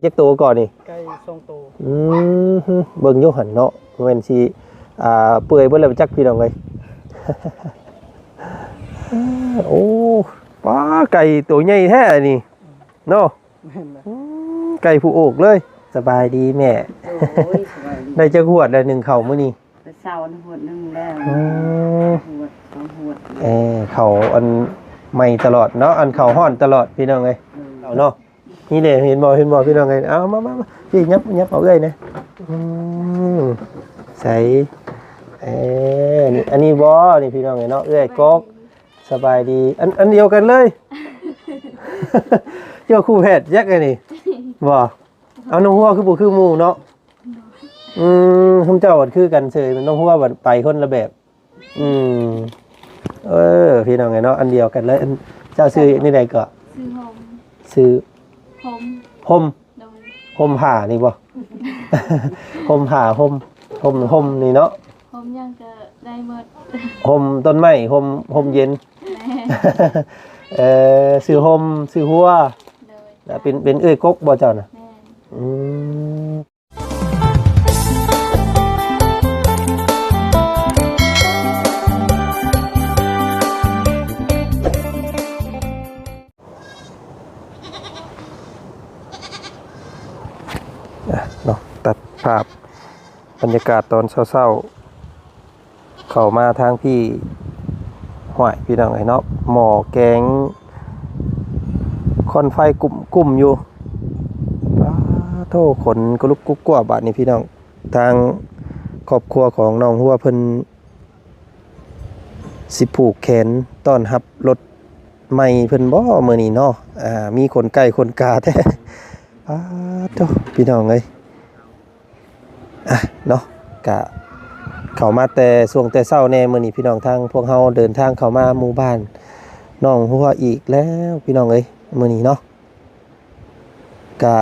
ຈັກໂຕກ່ອນນີ້? ໄກ່ສອງໂຕ. ອືມ ເບິ່ງຢູ່ຫັ້ນເນາະ ແມ່ນຊິ ອ່າ ເປື່ອຍເບິດແລ້ວຈັກ ພີ່ນ້ອງເອີຍ. ໂອ້ ປ້າ ໄກ່ໂຕໃຫຍ່ແທ້ນີ້ເນາະ. ແມ່ນແຫຼະ. ອືມ ໄກ່ຜູ້ໂອກເລີຍ. ສະບາຍດີແມ່. ໂອ້ຍ ສະບາຍດີ. ໄດ້ຈັກຫວດແລ້ວ ໜຶ້ງເຂົ້າມື້ນີ້? ແຕ່ເຊົ້ານະ ຫວດໜຶ່ງແລ້ວ. ອືມ ຫວດສອງຫວດ. ເອີ ເຂົ້າອັນໃໝ່ຕະຫຼອດເນາະ ອັນເຂົ້າຮ້ອນຕະຫຼອດ ພີ່ນ້ອງເອີຍ. ເອີ ເຂົ້າເນາະ. ນີ້ເດ້ ເຫັນບໍ່ ເຫັນບໍ່ ພີ່ນ້ອງເອີຍ. ເອົາ ມາ ມາ ມາ ພີ່ ຫຍັບ ຫຍັບເອົາເອື້ອຍແດ່. ອືມ ໃສ ເອີ ນີ້ ອັນນີ້ບໍ່ ນີ້ ພີ່ນ້ອງເອີຍເນາະ ເອື້ອຍກົກ. ສະບາຍດີ. ອັນ ອັນດຽວກັນເລີຍ. ເຈົ້າຄູ່ແຝດຈັກອັນນີ້ບໍ່? ເອົາ ນ້ອງຫົວຄືບໍ່ຄືໝູ່ເນາະ. ອືມ ຊຸມເຈົ້າບັດຄືກັນເສີຍ ນ້ອງຫົວບັດໄປຄົນລະແບບ. ອືມ ເອີ ພີ່ນ້ອງເອີຍເນາະ ອັນດຽວກັນເລີຍ. ອັນ ເຈົ້າຊື່ແນວໃດເກາະ? ຊື່ຫົ່ມ. ຊື່ຫົ່ມ. ຫົ່ມ. ໂດຍ. ຫົ່ມຜ້ານີ້ບໍ່? ຫົ່ມຜ້າ ຫົ່ມ ຫົ່ມ ຫົ່ມນີ້ເນາະ. ຫົ່ມຫຍັງກໍໄດ້ໝົດ. ຫົ່ມຕົ້ນໄມ້ ຫົ່ມ ຫົ່ມເຢັນ. ແມ່ນ. ເອີ ຊື່ຫົ່ມ ຊື່ຫົວ. ໂດຍ. ແລ້ວເປັນ ເປັນເອື້ອຍກົກບໍ່ເຈົ້ານະ? ແມ່ນ. ອືມ. ອ່ະເນາະ ຕັດພາບບັນຍາກາດຕອນເຊົ້າໆ ເຂົ້າມາທາງພີ້ ຫ້ວຍ ພີ່ນ້ອງເອີຍເນາະ ໝໍ້ແກງ ຄວັນໄຟກຸ້ມໆຢູ່. ປາໂທ້ ຂົນກະລຸກກຸກກົວບາດນີ້ ພີ່ນ້ອງ. ທາງຄອບຄົວຂອງນ້ອງຫົວເພິ່ນ ຊິຜູກແຂນຕ້ອນຮັບລົດໃໝ່ເພິ່ນບໍ່ມື້ນີ້ເນາະ. ອ່າ ມີຂົນໄກ່ຂົນກາແທ້. ປາໂທ້ ພີ່ນ້ອງເອີຍ. ອ່ະເນາະ ກະເຂົ້າມາແຕ່ຊ່ວງແຕ່ເຊົ້າແດ່ມື້ນີ້ ພີ່ນ້ອງ. ທາງພວກເຮົາເດີນທາງເຂົ້າມາໝູ່ບ້ານໜອງຫົວອີກແລ້ວ ພີ່ນ້ອງເອີຍ ມື້ນີ້ເນາະ. ກະ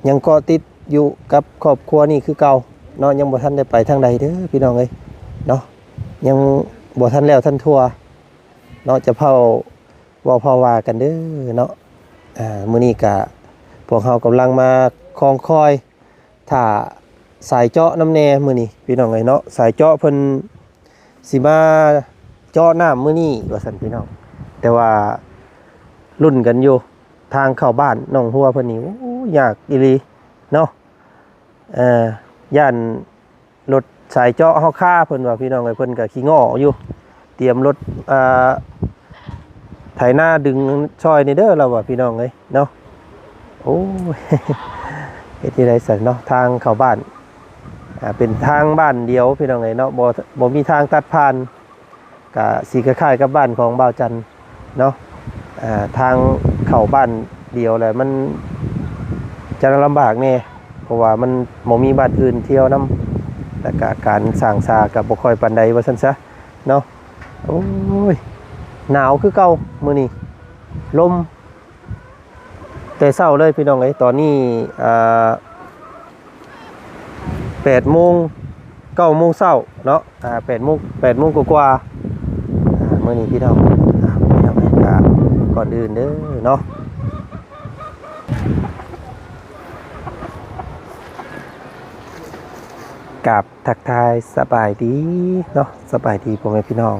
ຍັງເກາະຕິດຢູ່ກັບຄອບຄົວນີ້ຄືເກົ່າເນາະ ຍັງບໍ່ທັນໄດ້ໄປທາງໃດເດີ ພີ່ນ້ອງເອີຍເນາະ. ຍັງບໍ່ທັນແລ້ວທັນທົ່ວເນາະ ຈະເຝົ້າເວົ້າເຝົ້າວ່າກັນເດີເນາະ. ອ່າ ມື້ນີ້ກະພວກເຮົາກຳລັງມາຄອງຄອຍ ຖ້າສາຍເຈາະນຳແດ່ມື້ນີ້ ພີ່ນ້ອງເອີຍເນາະ. ສາຍເຈາະເພິ່ນຊິມາເຈາະນ້ຳມື້ນີ້ວ່າຊັ້ນ ພີ່ນ້ອງ. ແຕ່ວ່າລຸ້ນກັນຢູ່ ທາງເຂົ້າບ້ານໜອງຫົວເພິ່ນນີ້ ໂອ້ ຍາກອີ່ຫຼີເນາະ. ເອີ ຢ້ານລົດສາຍເຈາະເຮົາຄາ ເພິ່ນວ່າ ພີ່ນ້ອງເອີຍ. ເພິ່ນກະຂີ້ງໍ້ຢູ່ ຕຽມລົດ ອ່າ ໄຖນາດຶງຊ່ອຍແດ່ເດີ ລາວວ່າ ພີ່ນ້ອງເອີຍເນາະ. ໂອ້ຍ ເຮັດຈັ່ງໃດຊັ້ນເນາະ ທາງເຂົ້າບ້ານ ອ່າ ເປັນທາງບ້ານດຽວ ພີ່ນ້ອງເອີຍເນາະ ບໍ່ ບໍ່ມີທາງຕັດຜ່ານ. ກະຊິຄ້າຍໆກັບບ້ານຂອງບ່າວຈັນເນາະ. ອ່າ ທາງເຂົ້າບ້ານດຽວແຫຼະ ມັນຈະລຳບາກແດ່ ເພາະວ່າມັນບໍ່ມີບ້ານອື່ນທ່ຽວນຳ ແລ້ວກະການສ້າງສາກະບໍ່ຄ່ອຍປານໃດວ່າຊັ້ນຊະເນາະ. ໂອ້ຍ ໜາວຄືເກົ່າມື້ນີ້ ລົມ ແຕ່ເຊົ້າເລີຍ ພີ່ນ້ອງເອີຍ. ຕອນນີ້ ອ່າ ແປດໂມງ ເກົ້າໂມງເຊົ້າເນາະ ອ່າ ແປດໂມງ ແປດໂມງກວ່າໆ ອ່າ ມື້ນີ້ ພີ່ນ້ອງ ອ່າ ພີ່ນ້ອງ ກະກ່ອນອື່ນເດີເນາະ ກາບ ທັກທາຍສະບາຍດີເນາະ ສະບາຍດີພໍ່ແມ່ພີ່ນ້ອງ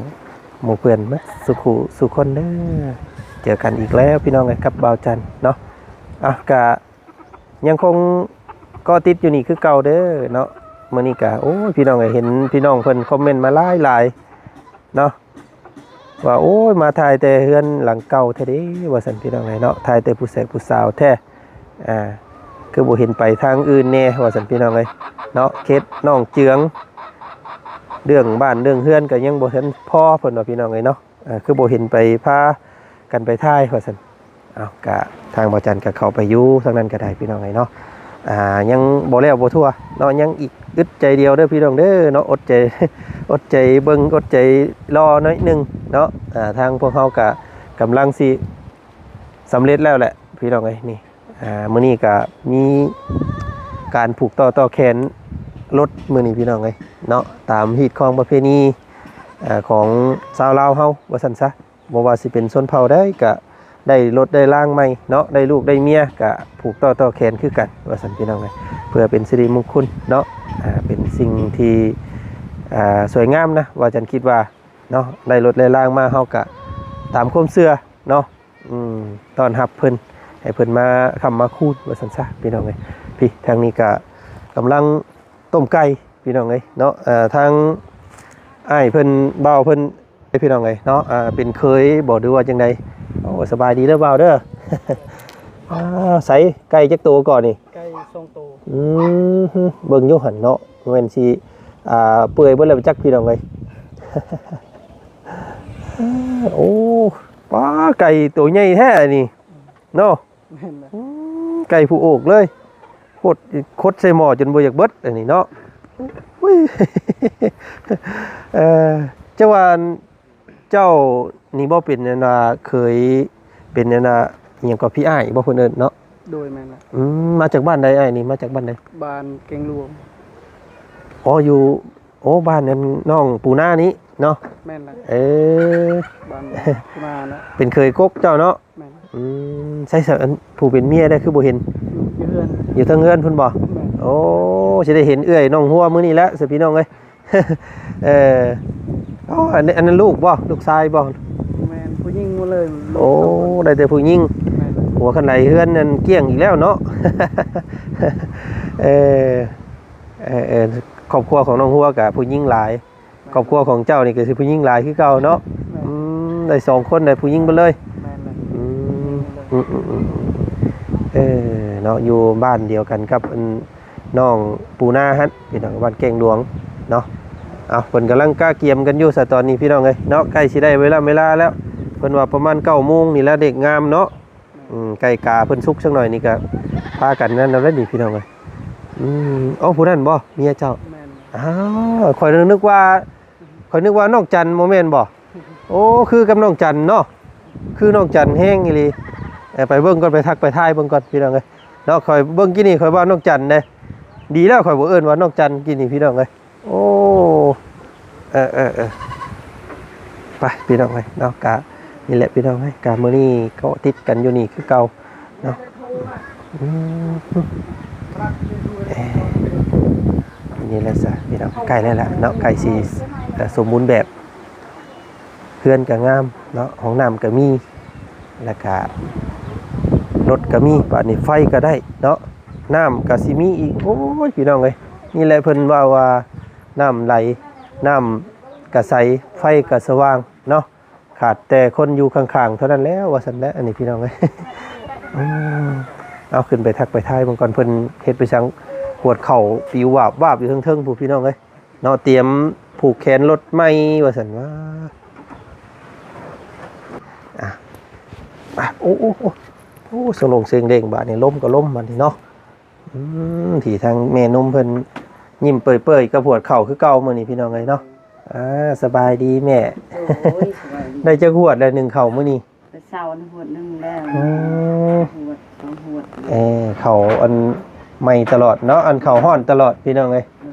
ໝູ່ເພື່ອນໝົດສູ່ຄູ່ສູ່ຄົນເດີ. ເຈີກັນອີກແລ້ວ ພີ່ນ້ອງເອີຍ ກັບບ່າວຈັນເນາະ. ອ່ະ ກະຍັງຄົງເກາະຕິດຢູ່ນີ້ຄືເກົ່າເດີເນາະ. ມື້ນີ້ກະ ໂອ້ຍ ພີ່ນ້ອງເອີຍ ເຫັນພີ່ນ້ອງເພິ່ນຄອມເມັນມາຫຼາຍໆເນາະ ວ່າ ໂອ້ຍ ມາຖ່າຍແຕ່ເຮືອນຫຼັງເກົ່າແທ້ເດ້ ວ່າຊັ້ນ ພີ່ນ້ອງເອີຍເນາະ ຖ່າຍແຕ່ຜູ້ແສບຜູ້ສາວແທ້ ອ່າ ຄືບໍ່ເຫັນໄປທາງອື່ນແດ່ ວ່າຊັ້ນ ພີ່ນ້ອງເອີຍເນາະ. ເຂດໜອງເຈືອງ ເລື່ອງບ້ານເລື່ອງເຮືອນກໍຍັງບໍ່ທັນພໍ ເພິ່ນວ່າ ພີ່ນ້ອງເອີຍເນາະ. ອ່າ ຄືບໍ່ເຫັນໄປພາກັນໄປຖ່າຍ ວ່າຊັ້ນ. ເອົາ ກະທາງບ່າວຈັນກະເຂົ້າໄປຢູ່ທາງນັ້ນກໍໄດ້ ພີ່ນ້ອງເອີຍເນາະ. ອ່າ ຍັງບໍ່ແລ້ວບໍ່ທົ່ວເນາະ ຍັງອີກອຶດໃຈດຽວເດີ ພີ່ນ້ອງເດີເນາະ. ອົດໃຈ ອົດໃຈເບິ່ງ ອົດໃຈລໍໜ້ອຍໜຶ່ງເນາະ. ອ່າ ທາງພວກເຮົາກະກຳລັງຊິສຳເລັດແລ້ວແຫຼະ ພີ່ນ້ອງເອີຍ. ນີ້ ອ່າ ມື້ນີ້ກະມີການຜູກຕໍ່ຕໍ່ແຂນລົດມື້ນີ້ ພີ່ນ້ອງເອີຍເນາະ ຕາມຮີດຄອງປະເພນີ ອ່າ ຂອງຊາວລາວເຮົາ ວ່າຊັ້ນຊະ. ບໍ່ວ່າຊິເປັນຊົນເຜົ່າໃດກະ ໄດ້ລົດໄດ້ລາງໃໝ່ເນາະ ໄດ້ລູກໄດ້ເມຍກະຜູກຕໍ່ຕໍ່ແຂນຄືກັນວ່າຊັ້ນພີ່ນ້ອງເອີຍ ເພື່ອເປັນສິລິມຸງຄຸນເນາະ ອ່າ ເປັນສິ່ງທີ່ ອ່າ ສວຍງາມນະ ວ່າຈັ່ນຄິດວ່າເນາະ ໄດ້ລົດໄດ້ລາງມາ ເຮົາກະຕາມຄວາມເຊື່ອເນາະ ອືມ ຕ້ອນຮັບເພິ່ນ ໃຫ້ເພິ່ນມາຄ້ຳມາຄູນວ່າຊັ້ນຊະພີ່ນ້ອງເອີຍ ພີ້ ທາງນີ້ກະກຳລັງຕົ້ມໄກ່ພີ່ນ້ອງເອີຍເນາະ ເອີ ທາງອ້າຍເພິ່ນ ບ່າວເພິ່ນ ເດ້ພີ່ນ້ອງເອີຍເນາະ ອ່າ ເປັນເຂີຍບໍ່ ຫຼືວ່າຈັ່ງໃດ? ໂອ້ ສະບາຍດີເດີບ່າວເດີ ອ້າວ ໃສ ໄກ່ຈັກໂຕກ່ອນນີ້? ໄກ່ສອງໂຕ ອືມ ເບິ່ງຢູ່ຫັ້ນເນາະ ແມ່ນຊິ ອ່າ ເປື່ອຍເບິດແລ້ວຈັກພີ່ນ້ອງເອີຍ ໂອ້ ປ້າ ໄກ່ໂຕໃຫຍ່ແທ້ອັນນີ້ເນາະ ແມ່ນແຫຼະ ອືມ ໄກ່ຜູ້ໂອກເລີຍ ໂຄດ ຄົດໃສ່ໝໍ້ຈົນບໍ່ຢາກເບິດອັນນີ້ເນາະ ອຸ້ຍ ເອີ ເຈົ້າວ່າ ເຈົ້ານີ້ບໍ່ເປັນອັນວ່າເຄີຍເປັນອັນວ່າອີ່ຫຍັງກໍພີ່ອ້າຍບໍ່ເພິ່ນເອີ້ນເນາະ? ໂດຍ ແມ່ນລະ ອືມ ມາຈາກບ້ານໃດອ້າຍນີ້ ມາຈາກບ້ານໃດ? ບ້ານແກ້ງຫຼວງ ອໍ ຢູ່ ໂອ້ ບ້ານອັນນ້ອງປູນານີ້ເນາະ? ແມ່ນລະ ເອີ ບ້ານປູນານະ ເປັນເຂີຍກົກເຈົ້າເນາະ? ແມ່ນ ອືມ ໃສ ໃສ ອັນຜູ້ເປັນເມຍໄດ້ຄືບໍ່ເຫັນ? ຢູ່ ຢູ່ເຮືອນ ຢູ່ເທິງເຮືອນພຸ້ນບໍ່? ແມ່ນ ໂອ້ ຊິໄດ້ເຫັນເອື້ອຍນ້ອງຫົວມື້ນີ້ແຫຼະ ສະພີ່ນ້ອງເອີຍ ເອີ ອໍ ອັນ ອັນນັ້ນລູກບໍ່? ລູກຊາຍບໍ່? ແມ່ນ ຜູ້ຍິງໝົດເລີຍ ໂອ້ ໄດ້ແຕ່ຜູ້ຍິງ ແມ່ນ ຫົວຄັນໄດເຮືອນນັ້ນກ້ຽງອີກແລ້ວເນາະ ເອີ ເອີ ເອີ ຄອບຄົວຂອງນ້ອງຫົວກະຜູ້ຍິງຫຼາຍ ຄອບຄົວຂອງເຈົ້ານີ້ກໍຄືຜູ້ຍິງຫຼາຍຄືເກົ່າເນາະ? ແມ່ນ ອືມ ໄດ້ສອງຄົນ ໄດ້ຜູ້ຍິງເບິດເລີຍ? ແມ່ນແຫຼະ ອືມ ອືມ ເອີ ເນາະ ຢູ່ບ້ານດຽວກັນກັບອັນ ນ້ອງປູນາຫັ້ນ ພີ່ນ້ອງ ບ້ານແກ້ງຫຼວງເນາະ ເອົາ ເພິ່ນກຳລັງກະກຽມກັນຢູ່ຊະຕອນນີ້ພີ່ນ້ອງເອີຍເນາະ ໃກ້ຊິໄດ້ເວລາ ເວລາແລ້ວ ເພິ່ນວ່າປະມານເກົ້າໂມງນີ້ລະເດັກງາມເນາະ ອືມ ໄກ່ກາເພິ່ນສຸກຈັກໜ້ອຍນີ້ກະພາກັນນັ້ນແລ້ວນີ້ພີ່ນ້ອງເອີຍ ອືມ ໂອ້ ຜູ້ນັ້ນບໍ່ ເມຍເຈົ້າ? ແມ່ນ ອ້າວ ຂ້ອຍນຶກວ່າ ຂ້ອຍນຶກວ່ານ້ອງຈັນ ບໍ່ແມ່ນບໍ່? ໂອ້ ຄືກັບນ້ອງຈັນເນາະ ຄືນ້ອງຈັນແຮງອີ່ຫຼີ ເອີ ໄປເບິ່ງກ່ອນ ໄປທັກໄປທາຍເບິ່ງກ່ອນພີ່ນ້ອງເອີຍເນາະ ຂ້ອຍເບິ່ງກີ້ນີ້ຂ້ອຍວ່ານ້ອງຈັນເດ້ ດີແລ້ວຂ້ອຍບໍ່ເອີ້ນວ່ານ້ອງຈັນກີ້ນີ້ພີ່ນ້ອງເອີຍ ໂອ້ ເອີ ເອີ ເອີ ໄປພີ່ນ້ອງເອີຍເນາະ ກະນີ້ແຫຼະພີ່ນ້ອງເອີຍ ກະມື້ນີ້ເກາະຕິດກັນຢູ່ນີ້ຄືເກົ່າ ເນາະ ອືມ ເອີ ນີ້ແຫຼະຊະພີ່ນ້ອງ ໃກ້ແລ້ວລະເນາະ ໃກ້ຊິ ເອີ ສົມບູນແບບ ເຮືອນກະງາມເນາະ ຫ້ອງນ້ຳກະມີ ແລ້ວກະລົດກະມີ ບາດນີ້ໄຟກະໄດ້ເນາະ ນ້ຳກະຊິມີອີກ ໂອ້ຍ ພີ່ນ້ອງເອີຍ ນີ້ແຫຼະເພິ່ນເວົ້າວ່າ ນ້ຳໄຫຼ ນ້ຳກະໃສ ໄຟກະສະຫວ່າງເນາະ ຂາດແຕ່ຄົນຢູ່ຂ້າງໆເທົ່ານັ້ນແລ້ວ ວ່າຊັ້ນແຫຼະ ອັນນີ້ພີ່ນ້ອງເອີຍ ອືມ ເອົາ ຂຶ້ນໄປທັກໄປທາຍເບິ່ງກ່ອນ ເພິ່ນເຮັດໄປສັງ ຫວດເຂົ້າປິວວາບໆຢູ່ເທິງໆພຸ້ນ ພີ່ນ້ອງເອີຍເນາະ ຕຽມຜູກແຂນລົດໃໝ່ ວ່າຊັ້ນວ່າ ອ່ະ ອ່ະ ໂອ້ ໂອ້ ໂອ້ ໂອ້ ສະໂຫຼງເສັງເດ້ງ ບາດນີ້ລົມກໍລົມ ບາດນີ້ເນາະ ອືມ ທີ່ທາງແມ່ນົມເພິ່ນຍິ້ມເປີຍໆກັບຫວດເຂົ້າຄືເກົ່າມື້ນີ້ພີ່ນ້ອງເອີຍເນາະ ອ່າ ສະບາຍດີແມ່ ໂອ້ຍ ສະບາຍດີ ໄດ້ຈັກຫວດແລ້ວໜຶ້ງເຂົ້າມື້ນີ້? ແຕ່ເຊົ້ານະຫວດໜຶ່ງແລ້ວ ອືມ ຫວດສອງຫວດ ເອີ ເຂົ້າອັນໃໝ່ຕະຫຼອດເນາະ ອັນເຂົ້າຮ້ອນຕະຫຼອດພີ່ນ້ອງເອີຍ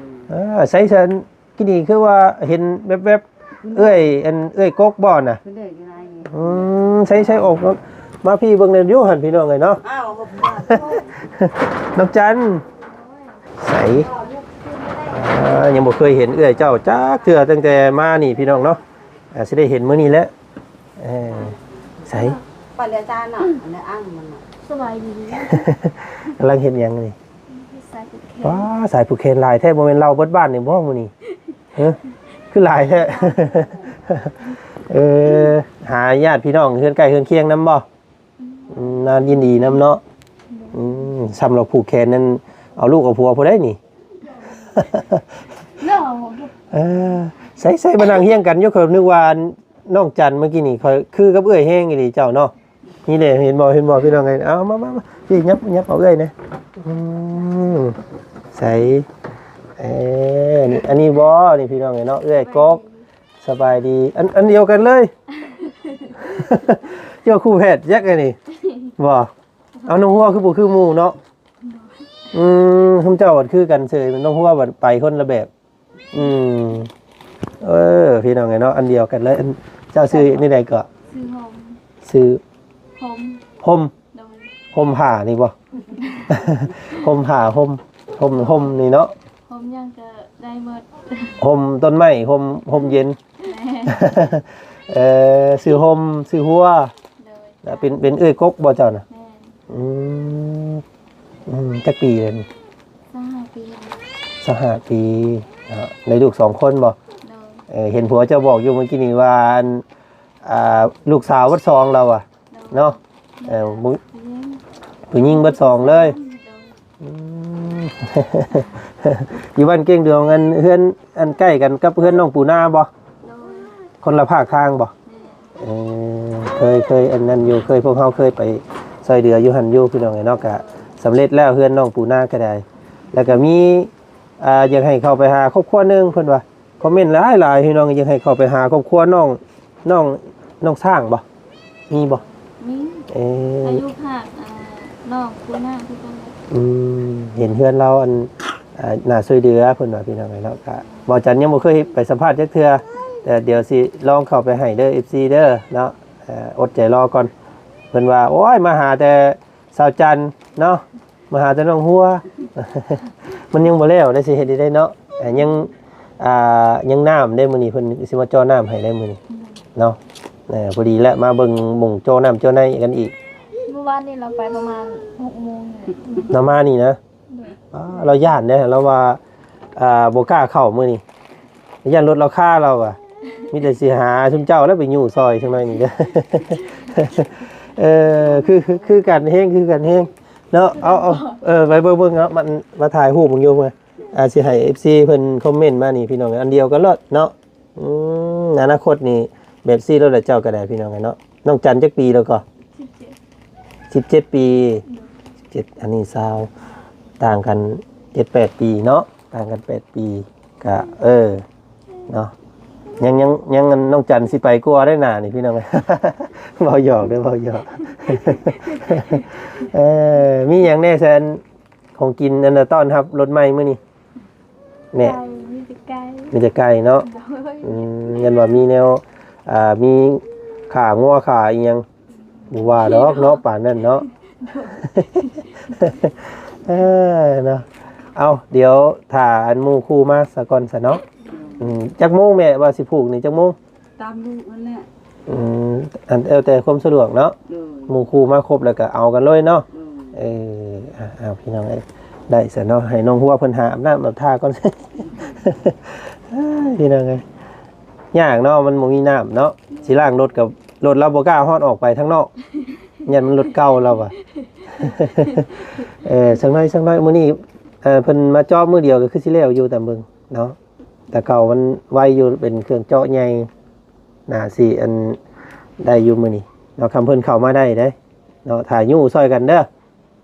ເອີ ເອີ ໃສຊັ້ນ ກີ້ນີ້ຄືວ່າເຫັນແວບໆ ເອື້ອຍ ອັນເອື້ອຍກົກບໍ່ນະ? ເພິ່ນເດີຢູ່ໃນນີ້ ອືມ ໃສ ໃສ ອອກມາ ມາພີ້ເບິ່ງແດ່ຢູ່ຫັ້ນພີ່ນ້ອງເອີຍເນາະ ອ້າວ ນ້ອງຈັນ ໃສ ອ່າ ຍັງບໍ່ເຄີຍເຫັນເອື້ອຍເຈົ້າຈັກເທື່ອ ຕັ້ງແຕ່ມານີ້ພີ່ນ້ອງເນາະ ອ່າ ຊິໄດ້ເຫັນມື້ນີ້ແຫຼະ ເອີ ໃສ ປານອາຈານເນາະ ອັນນັ້ນອ່າງມັນເນາະ ສະບາຍດີ ກຳລັງເຮັດຫຍັງນີ້? ສາຍຜູກແຂນ ວ້າ ສາຍຜູກແຂນຫຼາຍແທ້ ບໍ່ແມ່ນເລົ່າເບິດບ້ານນີ້ບໍ່ມື້ນີ້? ຮະ ຄືຫຼາຍແທ້? ເອີ ຫາຍາດພີ່ນ້ອງເຮືອນໃກ້ເຮືອນຄຽງນຳບໍ່? ອືມ ນານຍິນດີນຳເນາະ ອືມ ຊ່ຳລາວຜູກແຂນນັ້ນ ເອົາລູກເອົາຜົວຜູ້ໃດນີ້? ເອີ ໃສໆ ມານັ່ງຮຽງກັນຢູ່ ຂ້ອຍນຶກວ່ານ້ອງຈັນ ເມື່ອກີ້ນີ້ ຂ້ອຍຄືກັບເອື້ອຍແຮງອີ່ຫຼີເຈົ້າເນາະ. ນີ້ເດ້ ເຫັນບໍ່ ເຫັນບໍ່ ພີ່ນ້ອງເອີຍ ເອົາ ມາ ມາ ມາ ພີ່ ຫຍັບ ຫຍັບເອົາເອື້ອຍແດ່ ອືມ ໃສ ເອີ ນີ້ ອັນນີ້ບໍ່ ນີ້ ພີ່ນ້ອງເອີຍເນາະ ເອື້ອຍກົກ ສະບາຍດີ ອັນ ອັນດຽວກັນເລີຍ ເຈົ້າຄູ່ແຝດຈັກອັນນີ້ ບໍ່ ເອົາ ນ້ອງຫົວຄືບໍ່ຄືໝູ່ເນາະ ອືມ ຊຸມເຈົ້າບັດຄືກັນເສີຍ ນ້ອງຫົວບັດໄປຄົນລະແບບ. ອືມ ເອີ ພີ່ນ້ອງເອີຍເນາະ ອັນດຽວກັນເລີຍ ອັນ ເຈົ້າຊື່ແນວໃດເກາະ? ຊື່ຫອມ ຊື່ ຫ ຮົ່ມ ຮົ່ມ ໂດຍ ຮົ່ມຜ້ານີ້ບໍ່? ຮົ່ມຜ້າ ຮົ່ມ ຮົ່ມ ຮົ່ມນີ້ເນາະ ຮົ່ມຫຍັງກໍໄດ້ໝົດ ຮົ່ມຕົ້ນໄມ້ ຮົ່ມ ຮົ່ມເຢັນ ແມ່ນ ເອີ ຊື້ຮົ່ມ ຊື້ຮົ້ວ ໂດຍ ແລ້ວເປັນ ເປັນເອື້ອຍກົກບໍ່ເຈົ້ານະ? ແມ່ນ ອືມ ອືມ ຈັກປີແລ້ວນີ້? ຊາວຫ້າປີແລ້ວ ຊາວຫ້າປີເນາະ ໄດ້ລູກສອງຄົນບໍ່? ໂດຍ ເອີ ເຫັນຜົວເຈົ້າບອກຢູ່ມື້ກີ້ນີ້ວ່າ ອັນ ອ່າ ລູກສາວເບິດສອງລາວວ່າ ໂດຍ ເນາະ ເອີ ຜູ້ຍິງ ຜູ້ຍິງເບິດສອງເລີຍ ໂດຍ ອືມ ຢູ່ບ້ານເກັ່ງດວງ ອັນ ເຮືອນ ອັນ ໃກ້ກັນກັບເຮືອນນ້ອງປູນາບໍ່? ໂດຍ ຄົນລະພາກທາງບໍ່? ແມ່ນ ເອີ ເຄີຍ ເຄີຍອັນນັ້ນຢູ່ ເຄີຍ ພວກເຮົາເຄີຍໄປຊ່ອຍເຫຼືອຢູ່ຫັ້ນຢູ່ ພີ່ນ້ອງເອີຍເນາະ ກະສຳເລັດແລ້ວເຮືອນນ້ອງປູນາກໍໄດ້ ແລ້ວກໍມີ ອ່າ ຢາກໃຫ້ເຂົ້າໄປຫາຄອບຄົວໜຶ່ງ ເພິ່ນວ່າ ຄອມເມັນຫຼາຍໆ ພີ່ນ້ອງ ຢາກໃຫ້ເຂົ້າໄປຫາຄອບຄົວນ້ອງ ນ້ອງ ນ້ອງຊ້າງບໍ່? ມີບໍ່? ມີ ເອີ ອາຍຸພາກ ອ່າ ນ້ອງປູນາຄືກັນ ອືມ ເຫັນເຮືອນລາວ ອັນ ອ່າ ໜ້າຊ່ວຍເຫຼືອ ເພິ່ນວ່າ ພີ່ນ້ອງເອີຍເນາະ ກະ ເວົ້າຈັນຍັງບໍ່ເຄີຍໄປສຳພາດຈັກເທື່ອ ແຕ່ດຽວຊິລອງເຂົ້າໄປໃຫ້ເດີ ເອັຟຊີ ເດີເນາະ ເອີ ອົດໃຈລໍກ່ອນ ເພິ່ນວ່າ ໂອ້ຍ ມາຫາແຕ່ສາວຈັນເນາະ ມາຫາແຕ່ນ້ອງຫົວ ມັນຍັງບໍ່ແລ້ວເດ້ ຊິເຮັດໄດ້ເນາະ ອ່າ ຍັງ ອ່າ ຍັງນ້ຳເດ້ ມື້ນີ້ເພິ່ນຊິມາເຈາະນ້ຳໃຫ້ໄດ້ມື້ນີ້ເນາະ ເອີ ພໍດີແຫຼະ ມາເບິ່ງໝ່ອງເຈາະນ້ຳເຈາະໃນກັນອີກ ມື້ວານນີ້ລາວໄປປະມານຫົກໂມງນີ້ແຫຼະ ລາວມານີ້ນະ ໂດຍ ອ້າ ລາວຢ້ານເດ້ ລາວວ່າ ອ່າ ບໍ່ກ້າເຂົ້າມື້ນີ້ ຢ້ານລົດລາວຄາ ລາວວ່າ ມີແຕ່ຊິຫາຊຸມເຈົ້າແລ້ວໄປຍູ້ຊ່ອຍຈັກໜ້ອຍນີ້ເດີ ເອີ ຄື ຄືກັນແຮງ ຄືກັນແຮງເນາະ ເອົາ ເອົາ ເອີ ໄປເບິ່ງໆ ເນາະ ມັນມາຖ່າຍຮູບເບິ່ງຢູ່ ອ່າ ຊິໃຫ້ ເອັຟຊີ ເພິ່ນຄອມເມັນມານີ້ ພີ່ນ້ອງ ອັນດຽວກັນໂລດເນາະ ອືມ ອະນາຄົດນີ້ແບບຊີ້ໂລດແຫຼະ ເຈົ້າກໍໄດ້ ພີ່ນ້ອງເອີຍເນາະ ນ້ອງຈັນຈັກປີແລ້ວກໍ? ສິບເຈັດ ສິບເຈັດປີ ໂດຍ ສິບເຈັດ ອັນນີ້ຊາວ ຕ່າງກັນເຈັດແປດປີເນາະ ຕ່າງກັນແປດປີ ກະ ເອີ ເນາະ ຍັງ ຍັງ ຍັງ ນ້ອງຈັນຊິໄປກວ່າໄດ້ໜ້ານີ້ ພີ່ນ້ອງ ເວົ້າຫຍອກເດີ ເວົ້າຫຍອກ ເອີ ມີຫຍັງແດ່ແຊນ ຂອງກິນ ອັນ ຕ້ອນຮັບລົດໃໝ່ມື້ນີ້? ແນ່ ໄກ່ ມີແຕ່ໄກ່ ມີແຕ່ໄກ່ເນາະ ໂດຍ ອືມ ຍັນວ່າມີແນວ ອ່າ ມີຂາງົວຂາອີ່ຫຍັງ ບໍ່ວ່າດອກເນາະ ປານນັ້ນເນາະ ເອີ ເນາະ ເອົາ ດຽວຖ້າອັນໝູ່ຄູ່ມາສາກ່ອນຊະເນາະ ອືມ ຈັກໂມງແມ່ວ່າຊິຜູກນີ້ ຈັກໂມງ? ຕາມລູກຫັ້ນແຫຼະ ອືມ ອັນ ແລ້ວແຕ່ຄວາມສະດວກເນາະ ໂດຍ ໝູ່ຄູ່ມາຄົບແລ້ວກໍເອົາກັນເລີຍເນາະ ໂດຍ ເອີ ອ່າ ພີ່ນ້ອງເອີຍ ໄດ້ຊະເນາະ ໃຫ້ນ້ອງຫົວເພິ່ນຫາອາບນ້ຳອາບທ່າກ່ອນ ພີ່ນ້ອງເອີຍ ຍາກເນາະ ມັນບໍ່ມີນ້ຳເນາະ ຊິລ້າງລົດກໍ ລົດລາວບໍ່ກ້າຮອດອອກໄປທາງນອກ ຢ້ານມັນລົດເກົ່າລາວວ່າ ເອີ ສັກໜ້ອຍ ສັກໜ້ອຍ ມື້ນີ້ ເອີ ເພິ່ນມາເຈາະມື້ດຽວກໍຄືຊິແລ້ວຢູ່ ຕາມເບິ່ງເນາະ ແຕ່ເກົ່າມັນໄວຢູ່ ເປັນເຄື່ອງເຈາະໃຫຍ່ ໜ້າຊິອັນ ໄດ້ຢູ່ມື້ນີ້ເນາະ ຄັນເພິ່ນເຂົ້າມາໄດ້ເດ້ເນາະ ຖ້າຍູ້ຊ່ອຍກັນເດີ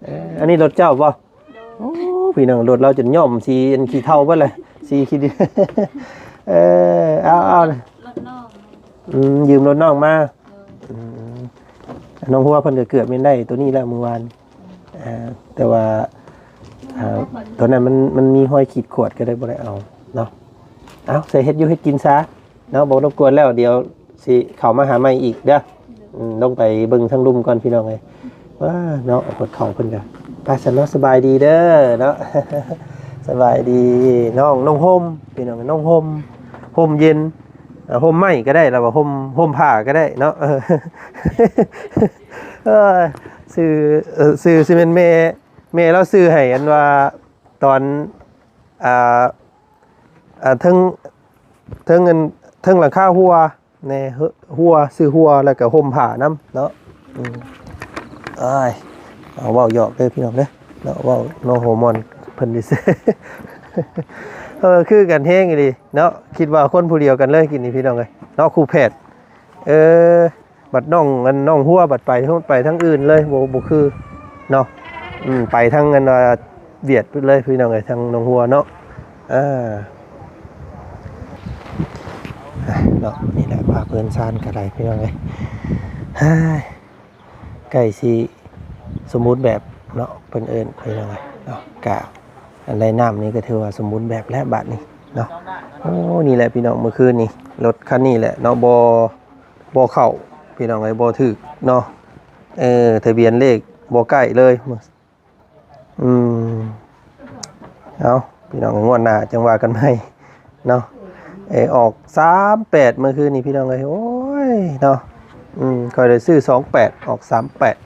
ເອີ ອັນນີ້ລົດເຈົ້າບໍ່? ໂດຍ ໂອ້ ພີ່ນ້ອງ ລົດລາວຈົນຍ້ອມສີອັນຂີ້ເທົາເບິດເລີຍ ສີຂີ້ດິນ ເອີ ເອົາ ເອົາ ລົດນ້ອງ ອືມ ຢືມລົດນ້ອງມາ ໂດຍ ອືມ ນ້ອງຫົວເພິ່ນກໍເກືອບແມ່ນໄດ້ໂຕນີ້ແລ້ວມື້ວານ ອ່າ ແຕ່ວ່າ ອ່າ ຕອນນັ້ນມັນ ມັນມີຮອຍຂີດຂວດກໍເລີຍບໍ່ໄດ້ເອົາເນາະ ເອົາ ໃສ່ເຮັດຢູ່ເຮັດກິນຊະເນາະ ບໍ່ລົບກວນແລ້ວ ດຽວຊິເຂົ້າມາຫາໃໝ່ອີກເດີ ອືມ ລົງໄປເບິ່ງທາງລຸ່ມກ່ອນ ພີ່ນ້ອງເອີຍ ວ້າເນາະ ອດເຂົ້າເພິ່ນກໍ ໄປຊັ້ນເນາະ ສະບາຍດີເດີເນາະ ສະບາຍດີ ນ້ອງ ນ້ອງຮົ່ມ ພີ່ນ້ອງ ນ້ອງຮົ່ມ ຮົ່ມເຢັນ ອ່າ ຮົ່ມໄມ້ກໍໄດ້ ລາວວ່າຮົ່ມ ຮົ່ມຜ້າກໍໄດ້ເນາະ ເອີ ເອີ ຊື່ ເອີ ຊື່ ຊິແມ່ນແມ່ ແມ່ລາວຊື້ໃຫ້ ອັນວ່າຕອນ ອ່າ ອ່າ ເທິງ ເທິງອັນ ເທິງຫຼັງຄາຮົ້ວແດ່ ຮົ້ວ ຊື້ຮົ້ວ ແລ້ວກໍຮົ່ມຜ້ານຳເນາະ ອືມ ເອີຍ ເອົາ ເວົ້າຫຍອກເດີພີ່ນ້ອງເດີເນາະ ເວົ້າເນາະ ຫົວມ່ວນເພິ່ນຊື່ໆ ເອີ ຄືກັນແຮງອີ່ຫຼີເນາະ ຄິດວ່າຄົນຜູ້ດຽວກັນເລີຍກິນນີ້ ພີ່ນ້ອງເອີຍເນາະ ຄູ່ແຝດ ເອີ ບັດນ້ອງ ອັນ ນ້ອງຫົວບັດໄປ ໄປທາງອື່ນເລີຍ ບໍ່ ບໍ່ຄືເນາະ ອືມ ໄປທາງ ອັນວ່າ ຫວຽດພຸ້ນເລີຍ ພີ່ນ້ອງເອີຍ ທາງໜອງຫົວເນາະ ເອີ ເນາະ ນີ້ແຫຼະ ພາເພື່ອນຊານກໍໄດ້ ພີ່ນ້ອງເອີຍ ໃກ້ຊິສົມບູນແບບເນາະ ເພິ່ນເອີ້ນ ພີ່ນ້ອງເອີຍເນາະ ກະອັນໄດ້ນ້ຳນີ້ກໍຖືວ່າສົມບູນແບບແລ້ວບາດນີ້ເນາະ ໂອ້ ນີ້ແຫຼະ ພີ່ນ້ອງ ມື້ຄືນນີ້ ລົດຄັນນີ້ແຫຼະເນາະ ບໍ່ ບໍ່ເຂົ້າ ພີ່ນ້ອງເອີຍ ບໍ່ຖືກເນາະ ເອີ ທະບຽນເລກບໍ່ໃກ້ເລີຍ. ອືມ ເອົາ ພີ່ນ້ອງ ງວດໜ້າຈັ່ງວ່າກັນໃໝ່ເນາະ. ເອີ ອອກສາມແປດມື້ຄືນນີ້ ພີ່ນ້ອງເອີຍ. ໂອ້ຍເນາະ ອືມ ຂ້ອຍໄດ້ຊື້ສອງແປດ ອອກສາມແປດ.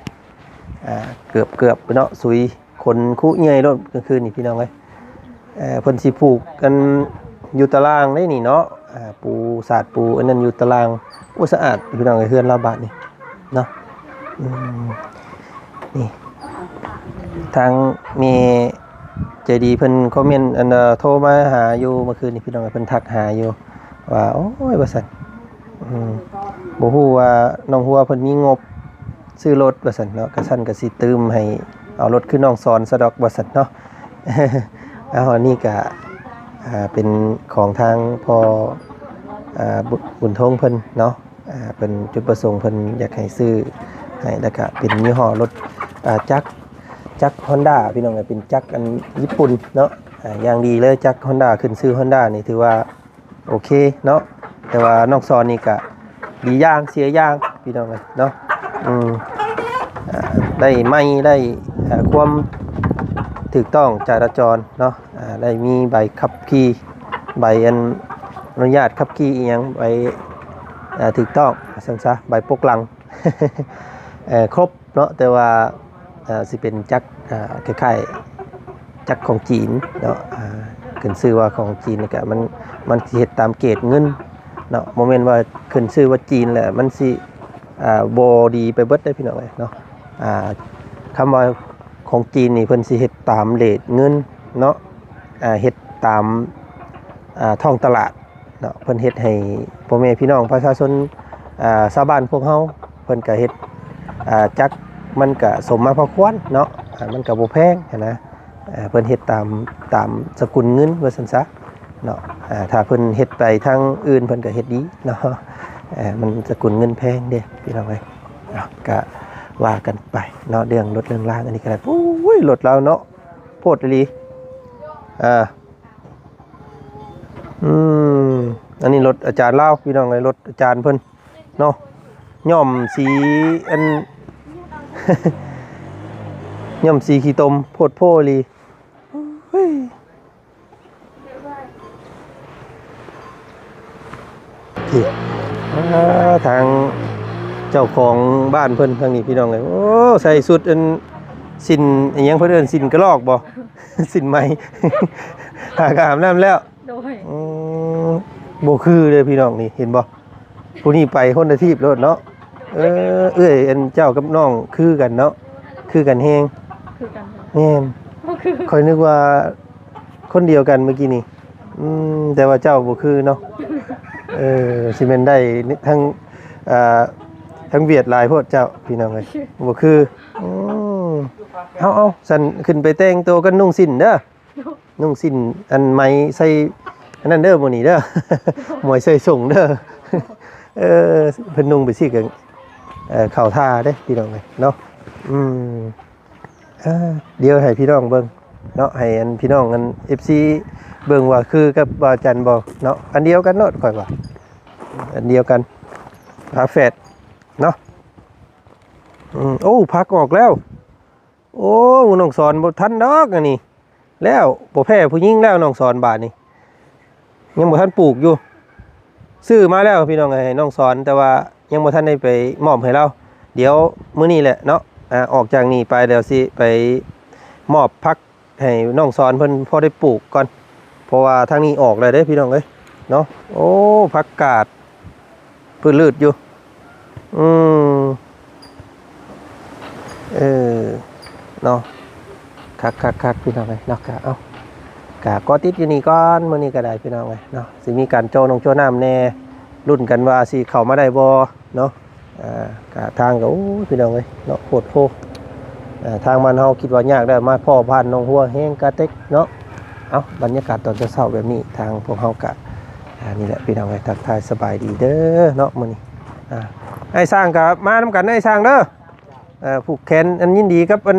ອ່າ ເກືອບໆ ເນາະ ສຸຍ ຂົນຄຸເຫຍື່ອຍໂລດກາງຄືນນີ້ ພີ່ນ້ອງເອີຍ. ເອີ ເພິ່ນຊິຜູກອັນຢູ່ຕາລ່າງເດ້ນີ້ເນາະ. ອ່າ ປູສາດປູອັນນັ້ນຢູ່ຕາລ່າງ. ໂອ້ ສະອາດ ພີ່ນ້ອງເອີຍ ເຮືອນລາວບາດນີ້ເນາະ. ອືມ ນີ້ ທາງແມ່ໃຈດີເພິ່ນຄອມເມັນ ອັນ ໂທມາຫາຢູ່ເມື່ອຄືນນີ້ ພີ່ນ້ອງເອີຍ. ເພິ່ນທັກຫາຢູ່ວ່າ ໂອ້ຍ ວ່າຊັ້ນ ອືມ ບໍ່ຮູ້ວ່ານ້ອງຫົວເພິ່ນມີງົບຊື້ລົດວ່າຊັ້ນເນາະ. ກະຊັ້ນກະຊິຕື່ມໃຫ້ເອົາລົດຄືນ້ອງສອນຊະດອກວ່າຊັ້ນເນາະ. ເອົາ ອັນນີ້ກະ ອ່າ ເປັນຂອງທາງພໍ່ ອ່າ ບຸ ບຸນທົງເພິ່ນເນາະ. ອ່າ ເພິ່ນ ຈຸດປະສົງເພິ່ນຢາກໃຫ້ຊື້ໃຫ້ ແລ້ວກະເປັນຍີ່ຫໍ້ລົດ ອ່າ ຈັກ ຈັກຮອນດ້າ ພີ່ນ້ອງເອີຍ. ເປັນຈັກອັນຍີ່ປຸ່ນເນາະ. ອ່າ ຢ່າງດີເລີຍ ຈັກຮອນດ້າ ຂຶ້ນຊື່ຮອນດ້ານີ້ຖືວ່າ ໂອເຄເນາະ. ແຕ່ວ່ານ້ອງສອນນີ້ກະດີຢ່າງເສຍຢ່າງ ພີ່ນ້ອງເອີຍເນາະ. ອືມ ອ່າ ໄດ້ໄມ ໄດ້ ເອີ ຄວາມຖືກຕ້ອງຈະລາຈອນເນາະ. ອ່າ ໄດ້ມີໃບຂັບຂີ່ ໃບອັນອະນຸຍາດຂັບຂີ່ອີ່ຫຍັງ ໃບ ເອີ ຖືກຕ້ອງວ່າຊັ້ນຊະ ໃບປົກຫຼັງ ເອີ ຄົບ ເນາະ. ແຕ່ວ່າ ເອີ ຊິເປັນຈັກ ເອີ ຄ້າຍໆ ຈັກຂອງຈີນເນາະ. ອ່າ ຂຶ້ນຊື່ວ່າຂອງຈີນນີ້ກະ ມັນ ມັນຊິເຮັດຕາມເກດເງິນເນາະ. ບໍ່ແມ່ນວ່າຂຶ້ນຊື່ວ່າຈີນແລ້ວມັນຊິ ອ່າ ບໍ່ດີໄປເບິດເດ້ ພີ່ນ້ອງເອີຍເນາະ. ອ່າ ຄຳວ່າຂອງຈີນນີ້ ເພິ່ນຊິເຮັດຕາມເກດເງິນເນາະ. ອ່າ ເຮັດຕາມ ອ່າ ທ້ອງຕະຫຼາດ ເນາະ. ເພິ່ນເຮັດໃຫ້ພໍ່ແມ່ພີ່ນ້ອງປະຊາຊົນ ອ່າ ຊາວບ້ານພວກເຮົາ ເພິ່ນກະເຮັດ ອ່າ ຈັກ ມັນກະສົມມາພາຄວນເນາະ. ອ່າ ມັນກະບໍ່ແພງຫັ້ນນະ. ອ່າ ເພິ່ນເຮັດຕາມ ຕາມສະກຸນເງິນວ່າຊັ້ນຊະເນາະ. ອ່າ ຖ້າເພິ່ນເຮັດໄປທາງອື່ນ ເພິ່ນກະເຮັດດີເນາະ. ອ່າ ມັນສະກຸນເງິນແພງເດ້ ພີ່ນ້ອງເອີຍ. ເອົາ ກະວ່າກັນໄປເນາະ ເລື່ອງລົດເລື່ອງລາງ. ອັນນີ້ກະໄດ້ ໂອ້ຍ ລົດລາວເນາະ ໂພດອີ່ຫຼີ. ອ່າ ອືມ ອັນນີ້ລົດອາຈານລາວ ພີ່ນ້ອງເອີຍ ລົດອາຈານເພິ່ນເນາະ. ຍ້ອມສີອັນ ຍ້ອມສີຂີ້ຕົມໂພດໂພອີ່ຫຼີ. ໂອ້ຍ ນີ້ ອ່າ ທາງເຈົ້າຂອງບ້ານເພິ່ນທາງນີ້ ພີ່ນ້ອງເອີຍ. ໂອ້ ໃສ່ຊຸດອັນ ສິ້ນອີ່ຫຍັງເພິ່ນເອີ້ນ ສິ້ນກະລອກບໍ່? ສິ້ນໄໝ ຫາກະອາບນ້ຳແລ້ວ. ໂດຍ ອືມ ບໍ່ຄືເດ້ພີ່ນ້ອງ ນີ້ເຫັນບໍ່? ຜູ້ນີ້ໄປຄົນລະທີບໂລດເນາະ. ເອີ ເອື້ອຍອັນເຈົ້າກັບນ້ອງຄືກັນເນາະ ຄືກັນແຮງ. ຄືກັນ ແມ່ນ ບໍ່ຄື ຂ້ອຍນຶກວ່າຄົນດຽວກັນມື້ກີ້ນີ້. ອືມ ແຕ່ວ່າເຈົ້າບໍ່ຄືເນາະ. ເອີ ຊິແມ່ນໄດ້ທັງ ເອີ ທັງຫວຽດຫຼາຍໂພດເຈົ້າ ພີ່ນ້ອງເອີຍ ບໍ່ຄື. ອືມ ເອົາໆ ຊັ້ນຂຶ້ນໄປແຕ່ງໂຕກັນນຸ່ງສິ້ນເດີ. ນຸ່ງສິ້ນອັນໄໝໃສ່ອັນນັ້ນເດີ ມື້ນີ້ເດີ ໝວຍໃສ່ສົ້ງເດີ. ເອີ ເພິ່ນນຸ່ງໄປຊີ້ກະ ເອີ ເຂົ້າທ່າເດ້ພີ່ນ້ອງເອີຍເນາະ. ອືມ ເອີ ດຽວໃຫ້ພີ່ນ້ອງເບິ່ງເນາະ ໃຫ້ອັນພີ່ນ້ອງອັນ ເອັຟຊີ ເບິ່ງວ່າຄືກັບບ່າວຈັນບໍ່ເນາະ. ອັນດຽວກັນໂລດ ຂ້ອຍວ່າອັນດຽວກັນ ຝາແຝດເນາະ. ອືມ ໂອ້ ຜັກອອກແລ້ວ. ໂອ້ ນ້ອງສອນບໍ່ທັນດອກອັນນີ້ ແລ້ວບໍ່ແພ້ຜູ້ຍິງແລ້ວ ນ້ອງສອນບາດນີ້ ຍັງບໍ່ທັນປູກຢູ່. ຊື້ມາແລ້ວພີ່ນ້ອງ ໃຫ້ນ້ອງສອນ ແຕ່ວ່າຍັງບໍ່ທັນໄດ້ໄປມອບໃຫ້ລາວ. ດຽວມື້ນີ້ແຫຼະເນາະ ອາ ອອກຈາກນີ້ໄປແລ້ວຊິໄປມອບຜັກໃຫ້ນ້ອງສອນເພິ່ນພໍໄດ້ປູກກ່ອນ ເພາະວ່າທາງນີ້ອອກແລ້ວເດ້ພີ່ນ້ອງເອີຍເນາະ. ໂອ້ ຜັກກາດ ພືດລືດຢູ່. ອືມ ເອີ ເນາະ ຄັກໆໆ ພີ່ນ້ອງເອີຍເນາະ. ກະ ເອົາ ກະເກາະຕິດຢູ່ນີ້ກ່ອນ ມື້ນີ້ກະໄດ້ພີ່ນ້ອງເອີຍເນາະ. ຊິມີການໂຈະນົງໂຈະນ້ຳແດ່ ລຸ້ນກັນວ່າຊິເຂົ້າມາໄດ້ບໍ່ເນາະ. ອ່າ ກະທາງກະ ໂອ້ຍ ພີ່ນ້ອງເອີຍເນາະ ໂພດໂພ. ເອີ ທາງບ້ານເຮົາຄິດວ່າຍາກແລ້ວ ມາພໍ້ບ້ານໜອງຫົວແຮງກະເຕັກເນາະ. ເອົ້າ ບັນຍາກາດຕອນເຊົ້າໆແບບນີ້ ທາງພວກເຮົາກະ ອ່າ ນີ້ແຫຼະພີ່ນ້ອງເອີຍ ທັກທາຍສະບາຍດີເດີເນາະມື້ນີ້. ອ່າ ອ້າຍຊ້າງກະມານຳກັນ ອ້າຍຊ້າງເດີ. ເອີ ຜູກແຂນ ອັນ ຍິນດີກັບ ອັນ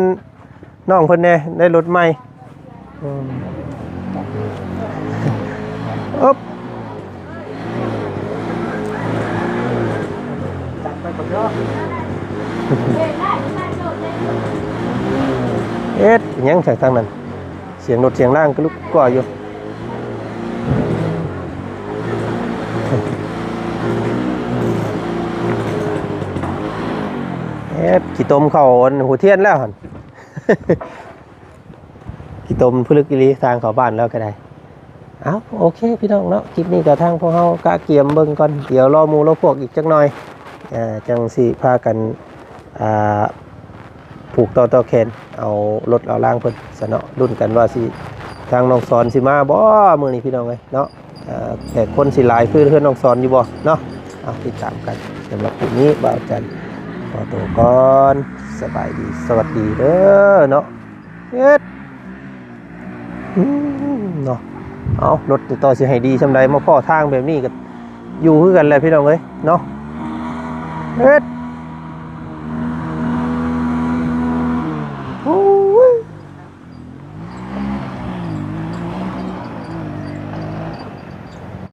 ນ້ອງເພິ່ນແດ່ ໄດ້ລົດໃໝ່. ອືມ ອຶບ. ເຮັດຫຍັງທາງນັ້ນ? ສຽງລົດສຽງລາງກະລຸກກະວາຢູ່. ເຮັດຂີ້ຕົມເຂົ້າອັນຫົວທຽນແລ້ວຫັ້ນ. ຂີ້ຕົມຜະລຶກອີ່ຫຼີ ທາງເຂົ້າບ້ານລາວກະໄດ້. ເອົ້າ ໂອເຄພີ່ນ້ອງເນາະ, ຄລິບນີ້ກະທາງພວກເຮົາກະກຽມເບິ່ງກ່ອນ, ດຽວລໍໝູ່ລໍພວກອີກຈັກໜ່ອຍ ເອີ ຈັ່ງຊິພາກັນ ອ່າ ຜູກຕໍ່ຕໍ່ແຂນເອົາລົດເອົາລາງເພິ່ນຊະເນາະ. ລຸ້ນກັນວ່າຊິ ທາງນ້ອງສອນຊິມາບໍ່ມື້ນີ້ພີ່ນ້ອງເອີຍເນາະ. ເອີ ແຂກຄົນຊິຫຼາຍຄືເຮືອນນ້ອງສອນຢູ່ບໍ່ເນາະ? ເອົາ ຕິດຕາມກັນ. ສຳລັບຄລິບນີ້ ບ່າວຈັນຂໍໂຕກ່ອນ. ສະບາຍດີ ສະຫວັດດີເດີເນາະ. ເຮັດ ອືມ ເນາະ. ເອົາ ລົດຕໍ່ຊິໃຫ້ດີຊ່ຳໃດ ມາພໍ້ທາງແບບນີ້ກະຢູ່ຄືກັນແຫຼະພີ່ນ້ອງເອີຍເນາະ. ເຮັດ